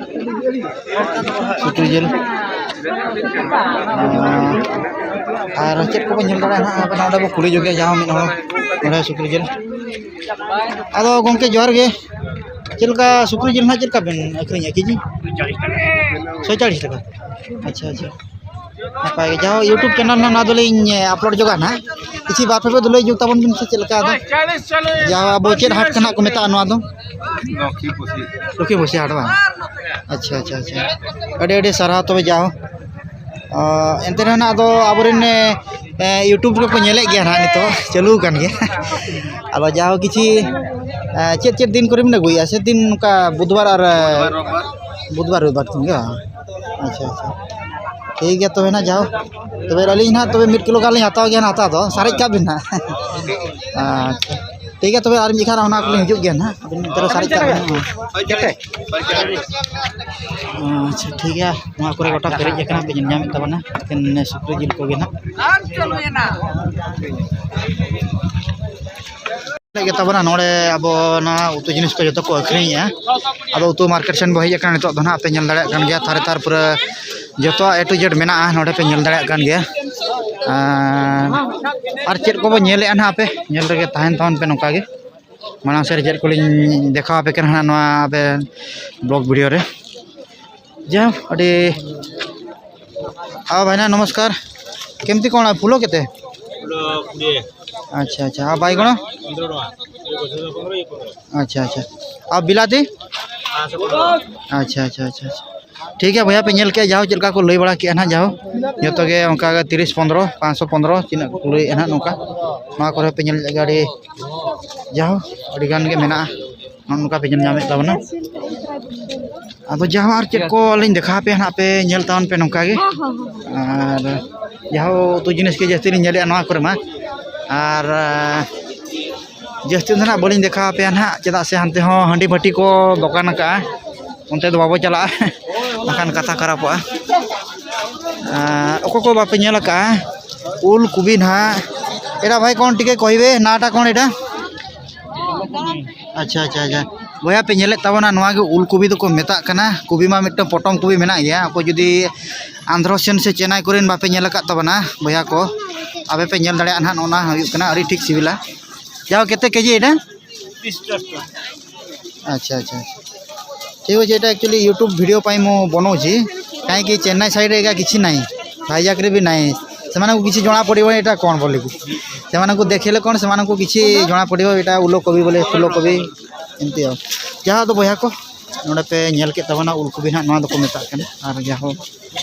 ᱥᱩᱠᱨᱤ ᱡᱤᱞ᱾ ᱟᱨ ᱪᱮᱫ ᱠᱚᱵᱚᱱ ᱧᱮᱞ ᱫᱟᱲᱮᱭᱟᱜᱼᱟ ᱦᱟᱸᱜ, ᱟᱵᱚ ᱱᱚᱰᱮ ᱵᱚ ᱠᱩᱞᱤ ᱡᱚᱝ ᱜᱮᱭᱟ ᱡᱟᱦᱟᱸ ᱢᱤᱫ ᱦᱚᱲ ᱱᱚᱰᱮ ᱥᱩᱠᱨᱤ ᱡᱤᱞ᱾ ᱟᱫᱚ ᱜᱚᱢᱠᱮ ᱡᱚᱦᱟᱨ ᱜᱮ᱾ ᱪᱮᱫ ᱞᱮᱠᱟ ᱥᱩᱠᱨᱤ ᱡᱤᱞ ᱱᱟᱦᱟᱜ ᱪᱮᱫ ᱞᱮᱠᱟ ᱵᱮᱱ ᱟᱹᱠᱷᱨᱤᱧᱮᱫᱼᱟ ᱠᱮᱡᱤ? ᱥᱚᱭ ᱪᱟᱞᱤᱥ ᱴᱟᱠᱟ᱾ ᱟᱪᱪᱷᱟ, ᱟᱪᱪᱷᱟ᱾ ᱱᱟᱯᱟᱭ ᱜᱮ᱾ ᱡᱟᱦᱟᱸ YouTube ᱪᱮᱱᱮᱞ ᱱᱟᱦᱟᱜ ᱱᱚᱣᱟ ᱫᱚᱞᱤᱧ ᱟᱯᱞᱳᱰ ᱧᱚᱜᱟ ᱱᱟᱦᱟᱜ, ᱠᱤᱪᱷᱩ ᱵᱟᱨ ᱯᱮ ᱫᱚ ᱞᱟᱹᱭ ᱧᱚᱜ ᱛᱟᱵᱚᱱ ᱵᱤᱱ ᱥᱮ ᱪᱮᱫ ᱞᱮᱠᱟ ᱟᱫᱚ? ᱡᱟᱦᱟᱸ ᱟᱵᱚ ᱪᱮᱫ ᱦᱟᱴ ᱠᱟᱱᱟ ᱠᱚ ᱢᱮᱛᱟᱜᱼᱟ ᱱᱚᱣᱟ ᱫᱚ? ᱞᱚᱠᱠᱷᱤ ᱯᱩᱥᱤ ᱦᱟᱴ ᱵᱟᱝ? ᱟᱪᱪᱷᱟ, ᱟᱪᱪᱷᱟ, ᱟᱪᱪᱷᱟ᱾ ᱟᱹᱰᱤ ᱟᱹᱰᱤ ᱥᱟᱨᱦᱟᱣ ᱛᱚᱵᱮ ᱡᱟᱣ᱾ ᱚ, ᱮᱱᱛᱮ ᱨᱮᱦᱚᱸ ᱱᱟᱜ ᱟᱫᱚ ᱟᱵᱚᱨᱮᱱ, ᱮ, YouTube ᱨᱮᱠᱚ ᱧᱮᱞᱮᱫ ᱜᱮᱭᱟ ᱱᱟᱜ, ᱱᱤᱛᱚᱜ ᱪᱟᱹᱞᱩ ᱟᱠᱟᱱ ᱜᱮᱭᱟ᱾ ᱟᱫᱚ ᱡᱟᱣ ᱠᱤᱪᱷᱤ, ᱮ, ᱪᱮᱫ ᱪᱮᱫ ᱫᱤᱱ ᱠᱚᱨᱮ ᱵᱤᱱ ᱟᱹᱜᱩᱭᱟ? ᱥᱮ ᱫᱤᱱ ᱱᱚᱝᱠᱟ ᱵᱩᱫᱷᱵᱟᱨ ᱟᱨ, ᱮ, ᱵᱩᱫᱷᱵᱟᱨ, ᱨᱚᱵᱤᱵᱟᱨ᱾ ᱵᱩᱫᱷᱵᱟᱨ, ᱨᱚᱵᱤᱵᱟᱨ ᱠᱷᱚᱱ ᱜᱮ ᱵᱟᱝ? ᱟᱪᱪᱷᱟ, ᱟᱪᱪᱷᱟ᱾ ᱴᱷᱤᱠ ᱜᱮᱭᱟ ᱛᱚᱵᱮ ᱱᱟᱜ ᱡᱟᱣ᱾ ᱛᱚᱵᱮ ᱟᱹᱞᱤᱧ ᱱᱟᱜ ᱛᱚᱵᱮ ᱢᱤᱫ ᱠᱤᱞᱳ ᱜᱟᱱ ᱞᱤᱧ ᱦᱟᱛᱟᱣ ᱜᱮᱭᱟ ᱱᱟᱜ ᱦᱟᱛᱟᱣ ᱫᱚ᱾ ᱥᱟᱨᱮᱡ ᱠᱟᱜ ᱵᱤᱱ ᱱᱟᱜ᱾ ᱟᱪᱪᱷᱟ᱾ ᱴᱷᱤᱠ ᱜᱮᱭᱟ ᱛᱚᱵᱮ ᱟᱨ ᱢᱤᱫ ᱡᱚᱠᱷᱟᱱ ᱚᱱᱟ ᱠᱚᱞᱤᱧ ᱦᱤᱡᱩᱜ ᱜᱮᱭᱟ ᱱᱟᱜ᱾ ᱟᱹᱵᱤᱱ ᱱᱚᱛᱮ ᱨᱮ ᱥᱟᱨᱮᱡ ᱠᱟᱜ ᱵᱤᱱ ᱱᱟᱜ᱾ ᱟᱪᱪᱷᱟ, ᱴᱷᱤᱠ ᱜᱮᱭᱟ᱾ ᱱᱚᱣᱟ ᱠᱚᱨᱮ ᱜᱚᱴᱟ ᱯᱮᱨᱮᱡ ᱟᱠᱟᱱᱟ, ᱯᱮ ᱧᱮᱞ ᱧᱟᱢᱮᱫ ᱛᱟᱵᱚᱱᱟ᱾ ᱮᱠᱮᱱ ᱥᱩᱠᱨᱤ ᱡᱤᱞ ᱠᱚᱜᱮ ᱱᱟᱜ᱾ ᱜᱮ ᱛᱟᱵᱚᱱᱟ ᱱᱚᱰᱮ ᱟᱵᱚ ᱱᱚᱣᱟ ᱩᱛᱩ ᱡᱤᱱᱤᱥ ᱠᱚ ᱡᱚᱛᱚ ᱠᱚ ᱟᱹᱠᱷᱨᱤᱧᱮᱜᱼᱟ᱾ ᱟᱫᱚ ᱩᱛᱩ ᱢᱟᱨᱠᱮᱴ ᱥᱮᱱ ᱵᱚ ᱦᱮᱡ ᱟᱠᱟᱱᱟ ᱱᱤᱛᱚᱜ ᱫᱚ ᱱᱟᱜ᱾ ᱯᱮ ᱧᱮᱞ ᱫᱟᱲᱮᱭᱟᱜ ᱠᱟᱱ ᱜᱮᱭᱟ ᱛᱷᱟᱨᱮ ᱛᱷᱟᱨ ᱯᱩᱨᱟᱹ ᱡᱚᱛᱚᱣᱟᱜ A to Z ᱢᱮᱱᱟᱜᱼᱟ ᱱᱚᱰᱮ, ᱯᱮ ᱧᱮᱞ ᱫᱟᱲᱮᱭᱟᱜ ᱠᱟᱱ ᱜᱮᱭᱟ᱾ ᱟᱨ, ᱟᱨ ᱪᱮᱫ ᱠᱚᱵᱚ ᱧᱮᱞᱮᱜᱼᱟ ᱱᱟᱜ ᱟᱯᱮ ᱧᱮᱞ ᱨᱮᱜᱮ ᱛᱟᱦᱮᱱ ᱛᱟᱵᱚᱱ ᱯᱮ ᱱᱚᱝᱠᱟ ᱜᱮ᱾ ᱢᱟᱲᱟᱝ ᱥᱮᱫ ᱨᱮ ᱪᱮᱫ ᱠᱚᱞᱤᱧ ᱫᱮᱠᱷᱟᱣ ᱟᱯᱮ ᱠᱟᱱᱟ ᱦᱟᱸᱜ ᱱᱚᱣᱟ ᱟᱯᱮ ᱵᱞᱚᱜ ᱵᱷᱤᱰᱤᱭᱳ ᱨᱮ᱾ ᱡᱟᱭ ᱦᱳᱠ, ᱟᱹᱰᱤ, ᱦᱮᱸ ᱵᱷᱟᱭᱱᱟ, ନମସ୍କାର। କେମିତି କ'ଣ ଫୁଲ କେତେ? ଫୁଲ କୋଡ଼ିଏ। ଆଚ୍ଛା, ଆଚ୍ଛା। ଆଉ ବାଇଗଣ? ପନ୍ଦର ଟଙ୍କା। ଇଏ ଗଛ ପନ୍ଦର, ଇଏ ପନ୍ଦର। ଆଚ୍ଛା, ଆଚ୍ଛା। ଆଉ ବିଲାତି? ପାଞ୍ଚଶହ ପନ୍ଦର ଟଙ୍କା। ᱟᱪᱪᱷᱟ, ᱟᱪᱪᱷᱟ, ᱟᱪᱪᱷᱟ, ᱟᱪᱪᱷᱟ। ᱴᱷᱤᱠ ᱜᱮᱭᱟ ᱵᱚᱭᱦᱟ, ᱯᱮ ᱧᱮᱞ ᱠᱮᱜᱼᱟ, ᱡᱟᱦᱳ ᱪᱮᱫ ᱞᱮᱠᱟ ᱠᱚ ᱞᱟᱹᱭ ᱵᱟᱲᱟ ᱠᱮᱜᱼᱟ ᱱᱟᱦᱟᱜ, ᱡᱟᱦᱳ ᱡᱚᱛᱚ ᱜᱮ ᱚᱱᱠᱟ ᱜᱮ ᱛᱤᱨᱤᱥ ᱯᱚᱱᱫᱽᱨᱚ, ᱯᱟᱸᱪᱥᱚ ᱯᱚᱱᱫᱽᱨᱚ, ᱛᱤᱱᱟᱹᱜ ᱠᱚ ᱞᱟᱹᱭᱮᱜᱼᱟ ᱱᱟᱦᱟᱜ ᱱᱚᱝᱠᱟ᱾ ᱱᱚᱣᱟ ᱠᱚᱨᱮ ᱯᱮ ᱧᱮᱞ ᱠᱮᱜᱼᱟ ᱟᱹᱰᱤ ᱡᱟᱦᱳ ᱟᱹᱰᱤ ᱜᱟᱱ ᱜᱮ ᱢᱮᱱᱟᱜᱼᱟ᱾ ᱱᱚᱜᱼᱚ ᱱᱚᱝᱠᱟ ᱯᱮ ᱧᱮᱞ ᱧᱟᱢᱮᱫ ᱛᱟᱵᱚᱱᱟ᱾ ᱟᱫᱚ ᱡᱟᱦᱳ ᱟᱨ ᱪᱮᱫ ᱠᱚ ᱞᱤᱧ ᱫᱮᱠᱷᱟᱣ ᱟᱯᱮᱭᱟ ᱱᱟᱦᱟᱜ, ᱯᱮ ᱧᱮᱞ ᱛᱟᱵᱚᱱ ᱯᱮ ᱱᱚᱝᱠᱟ ᱜᱮ᱾ ᱦᱚᱸ, ᱦᱚᱸ, ᱦᱚᱸ᱾ ᱟᱨ ᱡᱟᱦᱳ ᱩᱛᱩ ᱡᱤᱱᱤᱥ ᱜᱮ ᱡᱟᱹᱥᱛᱤ ᱞᱤᱧ ᱧᱮᱞᱮᱜᱼᱟ ᱱᱚᱣᱟ ᱠᱚᱨᱮ ᱢᱟ᱾ ᱟᱨ, ᱟᱸ, ᱡᱟᱹᱥᱛᱤ ᱫᱚ ᱱᱟᱦᱟᱜ ᱵᱟᱹᱞᱤᱧ ᱫᱮᱠᱷᱟᱣ ᱟᱯᱮᱭᱟ ᱱᱟᱦᱟᱜ, ᱪᱮᱫᱟᱜ ᱥᱮ ᱦᱟᱱᱛᱮ ᱦᱚᱸ ᱦᱟᱺᱰᱤ ᱵᱷᱟᱹᱴᱤ ᱠᱚ ᱫᱚᱠᱟᱱ ᱟᱠᱟᱜᱼᱟ, ᱚᱱᱛᱮ ᱫᱚ ᱵᱟᱵᱚ ᱪᱟᱞᱟᱜᱼᱟ᱾ ᱵᱟᱠᱷᱟᱱ ᱠᱟᱛᱷᱟ ᱠᱷᱟᱨᱟᱯᱚᱜᱼᱟ᱾ ᱟᱨ ᱚᱠᱚᱭ ᱠᱚ ᱵᱟᱯᱮ ᱧᱮᱞ ᱟᱠᱟᱜᱼᱟ, ᱩᱞ ᱠᱚᱵᱤ ᱱᱟᱦᱟᱜ᱾ ᱮᱴᱟ ᱵᱷᱟᱭ ᱠᱚᱱ ᱴᱤᱠᱮ ᱠᱚᱦᱤᱵᱮ, ᱱᱟᱴᱟ ᱠᱚᱱ ᱮᱴᱟ? ᱟᱪᱪᱷᱟ, ᱟᱪᱪᱷᱟ, ᱟᱪᱪᱷᱟ᱾ ᱵᱚᱭᱦᱟ ᱯᱮ ᱧᱮᱞᱮᱫ ᱛᱟᱵᱚᱱᱟ, ᱱᱚᱣᱟ ᱜᱮ ᱩᱞ ᱠᱚᱵᱤ ᱫᱚᱠᱚ ᱢᱮᱛᱟᱜ ᱠᱟᱱᱟ᱾ ᱠᱚᱵᱤ ᱢᱟ ᱢᱤᱫᱴᱟᱝ ᱯᱚᱴᱚᱢ ᱠᱚᱵᱤ ᱢᱮᱱᱟᱜ ᱜᱮᱭᱟ᱾ ᱚᱠᱚᱭ ᱡᱩᱫᱤ ᱟᱱᱫᱷᱨᱚ ᱥᱮᱱ ᱥᱮ ᱪᱮᱱᱱᱟᱭ ᱠᱚᱨᱮᱱ ᱵᱟᱯᱮ ᱧᱮᱞ ᱟᱠᱟᱫ ᱛᱟᱵᱚᱱᱟ ᱵᱚᱭᱦᱟ ᱠᱚ, ᱟᱯᱮ ᱯᱮ ᱧᱮᱞ ᱫᱟᱲᱮᱭᱟᱜᱼᱟ ᱱᱟᱦᱟᱜ, ᱱᱚᱜᱼᱚ ᱱᱟ ᱦᱩᱭᱩᱜ ᱠᱟᱱᱟ, ᱟᱹᱰᱤ ᱴᱷᱤᱠ ᱥᱤᱵᱤᱞᱟ᱾ ᱡᱟᱣ ᱠᱮᱛᱮ ᱠᱮᱡᱤ ᱮᱴᱟ? ଆଚ୍ଛା ଆଚ୍ଛା ଆଚ୍ଛା। ଠିକ୍ ଅଛି, ଏଇଟା ଆକ୍ଚୁଆଲି ୟୁଟ୍ୟୁବ୍ ଭିଡ଼ିଓ ପାଇଁ ମୁଁ ବନଉଛି, କାହିଁକି ଚେନ୍ନାଇ ସାଇଡ଼୍ରେ ଏକା କିଛି ନାହିଁ, ଭାଇଜାକରେ ବି ନାହିଁ। ସେମାନଙ୍କୁ କିଛି ଜଣା ପଡ଼ିବନି ଏଇଟା କ'ଣ ବୋଲିକି। ସେମାନଙ୍କୁ ଦେଖେଇଲେ କ'ଣ, ସେମାନଙ୍କୁ କିଛି ଜଣା ପଡ଼ିବ ଏଇଟା ଉଲ କୋବି ବୋଲି, ଫୁଲ କୋବି, ଏମିତି ଆଉ। ଯାହା ତ ବଢ଼ିଆ କ ᱱᱚᱰᱮ ᱯᱮ ᱧᱮᱞ ᱠᱮᱫ ᱛᱟᱵᱚᱱᱟ, ᱩᱞ ᱠᱚᱵᱤ ᱱᱟᱦᱟᱜ ᱱᱚᱣᱟ ᱫᱚᱠᱚ ᱢᱮᱛᱟᱜ ᱠᱟᱱᱟ᱾ ᱟᱨ ᱡᱟᱦᱳ,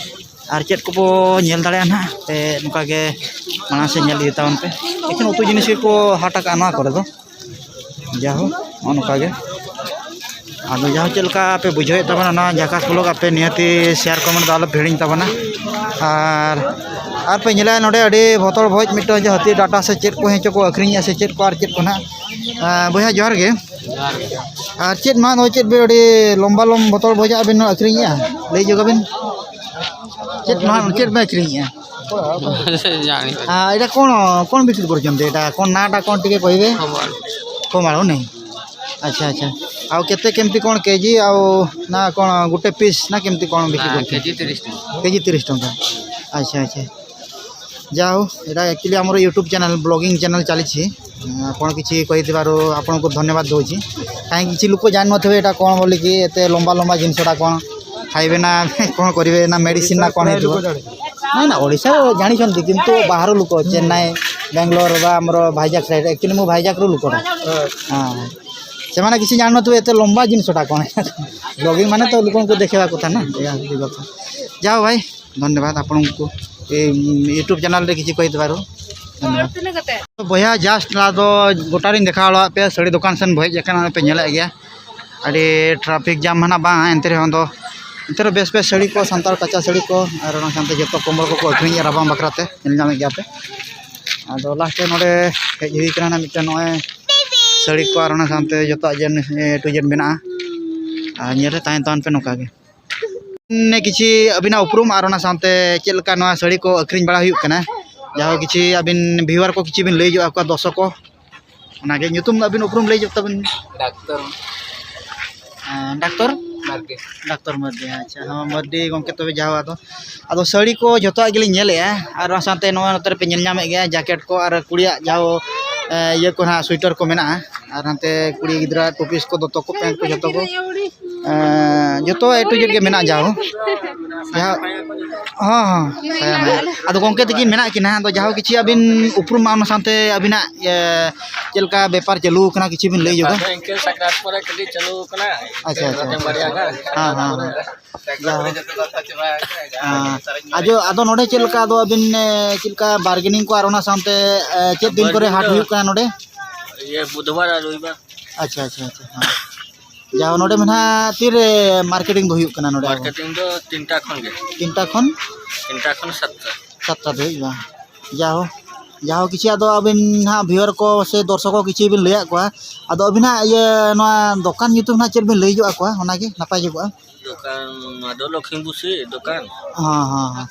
ᱟᱨ ᱪᱮᱫ ᱠᱚᱵᱚ ᱧᱮᱞ ᱫᱟᱲᱮᱭᱟᱜᱼᱟ ᱱᱟᱦᱟᱜ, ᱯᱮ ᱱᱚᱝᱠᱟ ᱜᱮ ᱢᱟᱲᱟᱝ ᱥᱮᱫ ᱧᱮᱞ ᱤᱫᱤ ᱛᱟᱵᱚᱱ ᱯᱮ᱾ ᱮᱠᱷᱮᱱ ᱩᱛᱩ ᱡᱤᱱᱤᱥ ᱜᱮᱠᱚ ᱦᱟᱴ ᱟᱠᱟᱜᱼᱟ ᱱᱚᱣᱟ ᱠᱚᱨᱮ ᱫᱚ᱾ ᱡᱟᱦᱳ, ᱱᱚᱜᱼᱚ ᱱᱚᱝᱠᱟ ᱜᱮ᱾ ᱟᱫᱚ ᱡᱟᱦᱳ, ᱪᱮᱫ ᱞᱮᱠᱟ ᱯᱮ ᱵᱩᱡᱷᱟᱹᱣᱮᱫ ᱛᱟᱵᱚᱱᱟ ᱱᱚᱣᱟ ᱡᱟᱠᱟᱥ ᱵᱞᱚᱜ, ᱟᱯᱮ ᱱᱤᱦᱟᱹᱛᱤ ᱥᱮᱭᱟᱨ ᱠᱚᱢᱮᱱᱴ ᱫᱚ ᱟᱞᱚ ᱯᱮ ᱦᱤᱲᱤᱧ ᱛᱟᱵᱚᱱᱟ᱾ ᱟᱨ, ᱟᱨ ᱯᱮ ᱧᱮᱞᱟ ᱱᱚᱰᱮ ᱟᱹᱰᱤ ᱵᱚᱛᱚᱨ ᱵᱷᱚᱡᱽ ᱢᱤᱫᱴᱟᱝ ᱡᱮ ᱦᱟᱹᱛᱤ ᱰᱟᱴᱟ ᱥᱮ ᱪᱮᱫ ᱠᱚ ᱦᱮᱸ ᱪᱚ ᱠᱚ ᱟᱹᱠᱷᱨᱤᱧᱮᱜᱼᱟ ᱥᱮ ᱪᱮᱫ ᱠᱚ ᱟᱨ ᱪᱮᱫ ᱠᱚ ᱱᱟᱦᱟᱜ᱾ ᱟᱨ ᱵᱚᱭᱦᱟ ᱡᱚᱦᱟᱨ ᱜᱮ᱾ ᱟᱨ ᱪᱮᱫ ᱢᱟ ᱱᱚᱜᱼᱚᱭ ᱪᱮᱫ ᱵᱮᱱ ᱟᱹᱰᱤ ᱞᱚᱢᱵᱟ ᱞᱚᱢ ᱵᱚᱛᱚᱞ ᱵᱚᱭᱦᱟ ᱵᱮᱱ ᱟᱹᱠᱷᱨᱤᱧᱮᱜᱼᱟ? ᱞᱟᱹᱭ ᱧᱚᱜ ᱟᱵᱮᱱ᱾ ᱪᱮᱫ ᱢᱟ, ᱪᱮᱫ ᱵᱮᱱ ᱟᱹᱠᱷᱨᱤᱧᱮᱜᱼᱟ? ᱡᱟᱹᱱᱤ᱾ ᱟᱨ ᱮᱴᱟ ᱠᱚଣ, କଣ ବିକ୍ରି କରୁଛନ୍ତି ଏଟା? କଣ ନାଁଟା କଣ ଟିକେ କହିବେ? ଖମାଳ। ଖମାଳ ନାଇଁ? ଆଚ୍ଛା ଆଚ୍ଛା। ଆଉ କେତେ କେମିତି କଣ କେଜି ଆଉ ନା କଣ ଗୋଟେ ପିସ୍ ନା କେମିତି କଣ ବିକ୍ରି ନା, କରୁଛନ୍ତି? କେଜି ତିରିଶ ଟଙ୍କା। କେଜି ତିରିଶ ଟଙ୍କା। ଆଚ୍ଛା ଆଚ୍ଛା। ଯାହା ହଉ, ଏଇଟା ଆକ୍ଚୁଆଲି ଆମର ୟୁଟ୍ୟୁବ୍ ଚ୍ୟାନେଲ୍, ବ୍ଲଗିଂ ଚ୍ୟାନେଲ୍ ଚାଲିଛି। ଆପଣ କିଛି କହିଥିବାରୁ ଆପଣଙ୍କୁ ଧନ୍ୟବାଦ ଦେଉଛି। କାହିଁକି କିଛି ଲୋକ ଜାଣିନଥିବେ ଏଇଟା କ'ଣ ବୋଲିକି, ଏତେ ଲମ୍ବା ଲମ୍ବା ଜିନିଷଟା କ'ଣ, ଖାଇବେ ନା କ'ଣ କରିବେ, ନା ମେଡ଼ିସିନ୍ ନା କ'ଣ ହେଇଥିବ। ନାଇଁ ନା, ଓଡ଼ିଶା ଜାଣିଛନ୍ତି, କିନ୍ତୁ ବାହାର ଲୋକ, ଚେନ୍ନାଇ, ବାଙ୍ଗାଲୋର ବା ଆମର ଭାଇଜାକ୍ ସାଇଡ଼୍, ଆକ୍ଚୁଆଲି ମୁଁ ଭାଇଜାକ୍ର ଲୋକଟା। ହଁ, ସେମାନେ କିଛି ଜାଣିନଥିବେ ଏତେ ଲମ୍ବା ଜିନିଷଟା କ'ଣ। ବ୍ଲଗିଂ ମାନେ ତ ଲୋକଙ୍କୁ ଦେଖେଇବା କଥା ନା, ଏଇଆ ହେଉଛି କଥା। ଯାହା ହଉ ଭାଇ, ଧନ୍ୟବାଦ ଆପଣଙ୍କୁ। ଏ ୟୁଟ୍ୟୁବ୍ ଚ୍ୟାନେଲ୍ରେ କିଛି କହିଥିବାରୁ ଧନ୍ୟବାଦ। ᱛᱤᱱᱟᱹᱜ ᱠᱟᱛᱮ? ᱵᱚᱭᱦᱟ, ᱡᱟᱥᱴ ᱞᱟᱦᱟ ᱫᱚ ᱜᱚᱴᱟᱨᱤᱧ ᱫᱮᱠᱷᱟᱣ ᱞᱟᱜ ᱯᱮᱭᱟ, ᱥᱟᱹᱲᱤ ᱫᱚᱠᱟᱱ ᱥᱮᱱ ᱵᱚ ᱦᱮᱡ ᱟᱠᱟᱱᱟ, ᱯᱮ ᱧᱮᱞᱮᱫ ᱜᱮᱭᱟ᱾ ᱟᱹᱰᱤ ᱴᱨᱟᱯᱷᱤᱠ ᱡᱟᱢ ᱦᱟᱱᱟ ᱵᱟᱝ, ᱮᱱᱛᱮ ᱨᱮᱦᱚᱸ ᱫᱚ, ᱮᱱᱛᱮ ᱨᱮᱦᱚᱸ ᱵᱮᱥ ᱵᱮᱥ ᱥᱟᱹᱲᱤ ᱠᱚ, ᱥᱟᱱᱛᱟᱲ ᱠᱟᱪᱟ ᱥᱟᱹᱲᱤ ᱠᱚ, ᱟᱨ ᱚᱱᱟ ᱥᱟᱶᱛᱮ ᱡᱚᱛᱚ ᱠᱚᱢᱵᱚᱞ ᱠᱚᱠᱚ ᱟᱹᱠᱷᱨᱤᱧᱮᱫᱼᱟ ᱨᱟᱵᱟᱝ ᱵᱟᱠᱷᱨᱟ ᱛᱮ, ᱧᱮᱞ ᱧᱟᱢᱮᱫ ᱜᱮᱭᱟ ᱯᱮ᱾ ᱟᱫᱚ ᱞᱟᱥᱴ ᱨᱮ ᱱᱚᱰᱮ ᱦᱮᱡ ᱦᱩᱭ ᱠᱟᱱᱟ ᱱᱟᱜ ᱢᱤᱫᱴᱮᱱ ᱱᱚᱜᱼᱚᱭ ᱥᱟᱹᱲᱤ ᱠᱚ ᱟᱨ ᱚᱱᱟ ᱥᱟᱶᱛᱮ ᱡᱚᱛᱚᱣᱟᱜ ᱡᱮ A to Z ᱢᱮᱱᱟᱜᱼᱟ᱾ ᱟᱨ ᱧᱮᱞ ᱨᱮ ᱛᱟᱦᱮᱸ ᱛᱟᱵᱚᱱ ᱯᱮ ᱱᱚᱝᱠᱟ ᱜᱮ᱾ ᱱᱮ ᱠᱤᱪᱷᱤ ᱟᱹᱵᱤᱱᱟᱜ ᱩᱯᱨᱩᱢ ᱟᱨ ᱚᱱᱟ ᱥᱟᱶᱛᱮ ᱪᱮᱫ ᱞᱮᱠᱟ ᱱᱚᱣᱟ ᱥᱟᱹᱲᱤ ᱠᱚ ᱟᱹᱠᱷᱨᱤᱧ ᱵᱟᱲᱟ ᱦᱩᱭᱩᱜ ᱠᱟᱱᱟ? ᱡᱟᱦᱳ, ᱠᱤᱪᱷᱤ ᱟᱹᱵᱤᱱ ᱵᱷᱤᱭᱩᱣᱟᱨ ᱠᱚ ᱠᱤᱪᱷᱤ ᱵᱤᱱ ᱞᱟᱹᱭ ᱧᱚᱜ ᱟᱠᱚᱣᱟ, ᱫᱚᱨᱥᱚᱠ ᱠᱚ᱾ ᱚᱱᱟᱜᱮ, ᱧᱩᱛᱩᱢ ᱟᱹᱵᱤᱱ ᱩᱯᱨᱩᱢ ᱞᱟᱹᱭ ᱧᱚᱜ ᱛᱟᱵᱤᱱ᱾ ᱰᱟᱠᱛᱚᱨ᱾ ᱦᱮᱸ, ᱰᱟᱠᱛᱚᱨ? ᱢᱟᱨᱰᱤ᱾ ᱰᱟᱠᱛᱚᱨ ᱢᱟᱨᱰᱤ, ᱟᱪᱪᱷᱟ, ᱦᱚᱸ, ᱢᱟᱨᱰᱤ ᱜᱚᱢᱠᱮ, ᱛᱚᱵᱮ ᱡᱟᱦᱳ ᱟᱫᱚ, ᱟᱫᱚ ᱥᱟᱹᱲᱤ ᱠᱚ ᱡᱚᱛᱚᱣᱟᱜ ᱜᱮᱞᱤᱧ ᱧᱮᱞᱮᱜᱼᱟ, ᱟᱨ ᱚᱱᱟ ᱥᱟᱶᱛᱮ ᱱᱚᱣᱟ ᱱᱚᱛᱮ ᱨᱮᱯᱮ ᱧᱮᱞ ᱧᱟᱢᱮᱫ ᱜᱮᱭᱟ, ᱡᱟᱠᱮᱴ ᱠᱚ ᱟᱨ ᱠᱩᱲᱤᱭᱟᱜ ᱡᱟᱦᱳ, ᱮ, ᱤᱭᱟᱹ ᱠᱚ ᱱᱟᱦᱟᱜ, ᱥᱩᱭᱴᱟᱨ ᱠᱚ ᱢᱮᱱᱟᱜᱼᱟ᱾ ᱟᱨ ᱦᱟᱱᱛᱮ ᱠᱩᱲᱤ ᱜᱤᱫᱽᱨᱟᱹ ᱴᱩᱯᱤᱥ ᱠᱚ, ᱫᱚᱛᱚ ᱠᱚ, ᱯᱮᱱᱴ ᱠᱚ, ᱡᱚᱛᱚ ᱠᱚ, ᱮᱸ, ᱡᱚᱛᱚ A to Z ᱜᱮ ᱢᱮᱱᱟᱜᱼᱟ᱾ ᱡᱟᱦᱳ, ᱡᱟᱦᱳ, ᱦᱚᱸ, ᱦᱚᱸ, ᱥᱟᱭᱟ ᱢᱮᱱᱟᱜᱼᱟ᱾ ᱟᱫᱚ ᱜᱚᱢᱠᱮ ᱛᱟᱹᱠᱤᱱ ᱢᱮᱱᱟᱜ ᱠᱤᱱᱟ, ᱟᱫᱚ ᱡᱟᱦᱳ ᱠᱤᱪᱷᱩ ᱟᱹᱵᱤᱱ ᱩᱯᱨᱩᱢ ᱢᱟ, ᱚᱱᱟ ᱥᱟᱶᱛᱮ ᱟᱹᱵᱤᱱᱟᱜ, ᱮ, ᱪᱮᱫ ᱞᱮᱠᱟ ᱵᱮᱯᱟᱨ ᱪᱟᱹᱞᱩ ᱟᱠᱟᱱᱟ, ᱠᱤᱪᱷᱩ ᱵᱤᱱ ᱞᱟᱹᱭ ᱧᱚᱜᱟ? ᱟᱫᱚ ᱤᱱᱠᱟᱹ ᱥᱟᱠᱨᱟᱛ ᱯᱚᱨᱮ ᱠᱟᱹᱴᱤᱡ ᱪᱟᱹᱞᱩ ᱟᱠᱟᱱᱟ᱾ ᱟᱪᱪᱷᱟ, ᱟᱪᱪᱷᱟ, ᱢᱤᱫᱴᱮᱱ ᱟᱪᱪᱷᱟ᱾ ᱵᱟᱨᱭᱟ ᱜᱟᱱ᱾ ᱦᱮᱸ, ᱦᱮᱸ, ᱦᱮᱸ᱾ ᱡᱟᱦᱳ᱾ ᱦᱮᱸ᱾ ᱟᱫᱚ, ᱟᱫᱚ ᱱᱚᱰᱮ ᱪᱮᱫ ᱞᱮᱠᱟ, ᱟᱫᱚ ᱟᱹᱵᱤᱱ, ᱮ, ᱪᱮᱫ ᱞᱮᱠᱟ bargaining ᱠᱚ ᱟᱨ ᱚᱱᱟ ᱥᱟᱶᱛᱮ, ᱮ, ᱪᱮᱫ ᱫᱤᱱ ᱠᱚᱨᱮ ᱦᱟᱴ ᱦᱩᱭᱩᱜ ᱠᱟᱱᱟ ᱱᱚᱰᱮ? ᱤᱭᱟᱹ, ᱵᱩᱫᱷᱵᱟᱨ ᱟᱨ ᱨᱚᱵᱤᱵᱟᱨ᱾ ᱟᱪᱪᱷᱟ, ᱟᱪᱪᱷᱟ, ᱟᱪᱪᱷᱟ, ᱦᱮᱸ᱾ ᱡᱟᱦᱳ, ᱱᱚᱰᱮ ᱢᱟ ᱱᱟᱦᱟᱜ ᱛᱤᱨᱮ marketing ᱫᱚ ᱦᱩᱭᱩᱜ ᱠᱟᱱᱟ ᱱᱚᱰᱮ ᱟᱵᱚ? Marketing ᱫᱚ ᱛᱤᱱᱴᱟ ᱠᱷᱚᱱ ᱜᱮ᱾ ᱛᱤᱱᱴᱟ ᱠᱷᱚᱱ? ᱛᱤᱱᱴᱟ ᱠᱷᱚᱱ ᱥᱟᱛᱴᱟ᱾ ᱥᱟᱛᱴᱟ ᱫᱷᱟᱹᱵᱤᱡ ᱵᱟᱝ? ᱡᱟᱦᱳ, ᱡᱟᱦᱳ, ᱠᱤᱪᱷᱩ ᱟᱫᱚ ᱟᱹᱵᱤᱱ ᱱᱟᱦᱟᱜ viewer ᱠᱚ ᱥᱮ ᱫᱚᱨᱥᱚᱠ ᱠᱚ ᱠᱤᱪᱷᱩ ᱵᱤᱱ ᱞᱟᱹᱭᱟᱫ ᱠᱚᱣᱟ, ᱟᱫᱚ ᱟᱹᱵᱤᱱᱟᱜ ᱤᱭᱟᱹ ᱱᱚᱣᱟ ᱫᱚᱠᱟᱱ ᱧᱩᱛᱩᱢ ᱱᱟᱦᱟᱜ ᱪᱮᱫ ᱵᱤᱱ ᱞᱟᱹᱭ ᱧᱚᱜ ᱟᱠᱚᱣᱟ, ᱚᱱᱟᱜᱮ ᱱᱟᱯᱟᱭ ᱧᱚᱜᱚᱜᱼᱟ᱾ ᱫᱚᱠᱟᱱ, ᱱᱚᱣᱟ ᱫᱚ ᱞᱚᱠᱷᱤᱢ ᱵᱩᱥᱤ ᱫᱚᱠᱟᱱ᱾ ᱦᱮᱸ, ᱦᱮᱸ, ᱦᱮᱸ᱾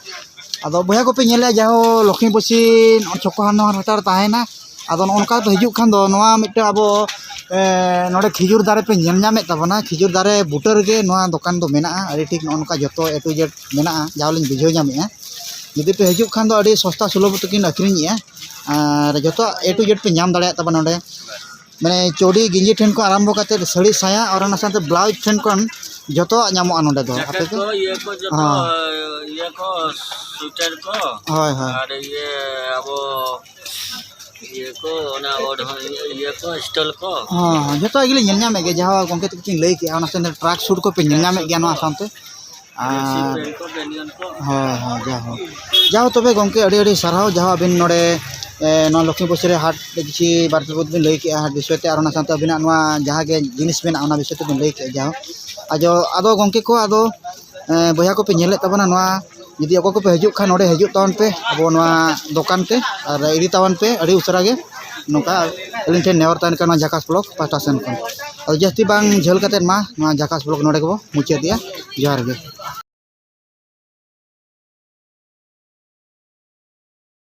ᱟᱫᱚ ᱵᱚᱭᱦᱟ ᱠᱚᱯᱮ ᱧᱮᱞᱮᱫᱼᱟ, ᱡᱟᱦᱳ ᱞᱚᱠᱷᱤᱢ ᱵᱩᱥᱤ ᱱᱚᱜᱼᱚᱭ ᱪᱷᱚᱠᱚ ᱦᱟᱱᱟ ᱦᱟᱴ ᱨᱮ ᱛᱟᱦᱮᱱᱟ᱾ ᱟᱫᱚ ᱱᱚᱜᱼᱚ ᱱᱚᱝᱠᱟ ᱠᱟᱛᱮ ᱦᱤᱡᱩᱜ ᱠᱷᱟᱱ ᱫᱚ ᱱᱚᱣᱟ ᱢᱤᱫᱴᱮᱱ ᱟᱵᱚ, ᱮ, ᱱᱚᱰᱮ ᱠᱷᱤᱡᱩᱨ ᱫᱟᱨᱮ ᱯᱮ ᱧᱮᱞ ᱧᱟᱢᱮᱫ ᱛᱟᱵᱚᱱᱟ, ᱠᱷᱤᱡᱩᱨ ᱫᱟᱨᱮ ᱵᱩᱴᱟᱹ ᱨᱮᱜᱮ ᱱᱚᱣᱟ ᱫᱚᱠᱟᱱ ᱫᱚ ᱢᱮᱱᱟᱜᱼᱟ᱾ ᱟᱹᱰᱤ ᱴᱷᱤᱠ ᱱᱚᱜᱼᱚ ᱱᱚᱝᱠᱟ ᱡᱚᱛᱚ A to Z ᱢᱮᱱᱟᱜᱼᱟ, ᱡᱟᱦᱳ ᱞᱤᱧ ᱵᱩᱡᱷᱟᱹᱣ ᱧᱟᱢᱮᱫᱼᱟ᱾ ᱡᱩᱫᱤ ᱯᱮ ᱦᱤᱡᱩᱜ ᱠᱷᱟᱱ ᱫᱚ ᱟᱹᱰᱤ ᱥᱚᱥᱛᱟ ᱥᱩᱞᱚᱵᱷ ᱛᱮᱠᱤᱱ ᱟᱹᱠᱷᱨᱤᱧᱮᱜᱼᱟ, ᱟᱨ ᱡᱚᱛᱚ A to Z ᱯᱮ ᱧᱟᱢ ᱫᱟᱲᱮᱭᱟᱜ ᱛᱟᱵᱚᱱᱟ ᱱᱚᱰᱮ᱾ ᱢᱟᱱᱮ ᱪᱩᱲᱤ ᱜᱮᱧᱡᱤ ᱴᱷᱮᱱ ᱠᱷᱚᱱ ᱟᱨᱟᱢᱵᱷᱚ ᱠᱟᱛᱮ ᱥᱟᱹᱲᱤ ᱥᱟᱭᱟ ᱟᱨ ᱚᱱᱟ ᱥᱟᱶᱛᱮ blouse ᱴᱷᱮᱱ ᱠᱷᱚᱱ ᱡᱚᱛᱚᱣᱟᱜ ᱧᱟᱢᱚᱜᱼᱟ ᱱᱚᱰᱮ ᱫᱚ᱾ ᱟᱯᱮ ᱡᱮᱠᱮᱴ ᱯᱮ? ᱠᱚ, ᱤᱭᱟᱹ ᱠᱚ, ᱡᱚᱛᱚ, ᱦᱮᱸ᱾ ᱤᱭᱟᱹ ᱠᱚ, ᱥᱩᱭᱮᱴᱟᱨ ᱠᱚ, ᱦᱳᱭ, ᱦᱳᱭ᱾ ᱟᱨ ᱤᱭᱟᱹ ᱟᱵᱚ, ᱤᱭᱟᱹ ᱠᱚ, ᱚᱱᱟ ᱚᱰ-, ᱤᱭᱟᱹ ᱠᱚ, ᱥᱴᱚᱞ ᱠᱚ᱾ ᱦᱮᱸ, ᱦᱮᱸ, ᱡᱚᱛᱚᱣᱟᱜ ᱜᱮᱞᱤᱧ ᱧᱮᱞ ᱧᱟᱢᱮᱫ ᱜᱮᱭᱟ, ᱡᱟᱦᱟᱸ ᱜᱚᱢᱠᱮ ᱛᱟᱠᱚ ᱠᱤᱱ ᱞᱟᱹᱭ ᱠᱮᱜᱼᱟ, ᱚᱱᱟ ᱥᱟᱶᱛᱮ track suit ᱠᱚᱯᱮ ᱧᱮᱞ ᱧᱟᱢᱮᱫ ᱜᱮᱭᱟ ᱱᱚᱣᱟ ᱥᱟᱶᱛᱮ᱾ ᱟᱨ ᱦᱳᱭ, ᱦᱳᱭ, ᱡᱟᱭᱦᱳᱠ᱾ ᱡᱟᱭᱦᱳᱠ, ᱛᱚᱵᱮ ᱜᱚᱢᱠᱮ, ᱟᱹᱰᱤ ᱟᱹᱰᱤ ᱥᱟᱨᱦᱟᱣ, ᱡᱟᱦᱟᱸ ᱟᱹᱵᱤᱱ ᱱᱚᱰᱮ, ᱮ, ᱱᱚᱣᱟ ᱞᱚᱠᱷᱤᱢᱯᱩᱨ ᱥᱮᱫ ᱨᱮ ᱦᱟᱴ ᱨᱮ ᱠᱤᱪᱷᱩ ᱵᱟᱨ ᱯᱮ ᱯᱚᱫ ᱵᱤᱱ ᱞᱟᱹᱭ ᱠᱮᱜᱼᱟ ᱦᱟᱴ ᱵᱤᱥᱚᱭ ᱛᱮ, ᱟᱨ ᱚᱱᱟ ᱥᱟᱶᱛᱮ ᱟᱹᱵᱤᱱᱟᱜ ᱱᱚᱣᱟ ᱡᱟᱦᱟᱸ ᱜᱮ ᱡᱤᱱᱤᱥ ᱢᱮᱱᱟᱜᱼᱟ, ᱚᱱᱟ ᱵᱤᱥᱚᱭ ᱛᱮᱵᱤᱱ ᱞᱟᱹᱭ ᱠᱮᱜᱼᱟ᱾ ᱡᱟᱭᱦᱳᱠ, ᱟᱫᱚ, ᱟᱫᱚ ᱜᱚᱢᱠᱮ ᱠᱚ, ᱟᱫᱚ, ᱮ, ᱵᱚᱭᱦᱟ ᱠᱚᱯᱮ ᱧᱮᱞᱮᱫ ᱛᱟᱵᱚᱱᱟ, ᱱᱚᱣᱟ ᱡᱩᱫᱤ ᱚᱠᱚᱭ ᱠᱚᱯᱮ ᱦᱤᱡᱩᱜ ᱠᱷᱟᱱ, ᱱᱚᱰᱮ ᱦᱤᱡᱩᱜ ᱛᱟᱵᱚᱱ ᱯᱮ ᱟᱵᱚ ᱱᱚᱣᱟ ᱫᱚᱠᱟᱱ ᱛᱮ, ᱟᱨ ᱤᱫᱤ ᱛᱟᱵᱚᱱ ᱯᱮ ᱟᱹᱰᱤ ᱩᱥᱟᱹᱨᱟ ᱜᱮ᱾ ᱱᱚᱝᱠᱟ ᱟᱹᱞᱤᱧ ᱴᱷᱮᱱ ᱱᱮᱦᱚᱨ ᱛᱟᱦᱮᱱ ᱠᱟᱱᱟ ᱡᱷᱟᱠᱟᱥ vlog ᱯᱟᱦᱴᱟ ᱥᱮᱱ ᱠᱷᱚᱱ᱾ ᱟᱫᱚ ᱡᱟᱹᱥᱛᱤ ᱵᱟᱝ ᱡᱷᱟᱹᱞ ᱠᱟᱛᱮᱫ ᱢᱟ ᱱᱚᱣᱟ ᱡᱷᱟᱠᱟᱥ vlog ᱱᱚᱰᱮ ᱜᱮᱵᱚ ᱢᱩᱪᱟᱹᱫᱮᱜᱼᱟ᱾ ᱡᱚᱦᱟᱨ ᱜᱮ᱾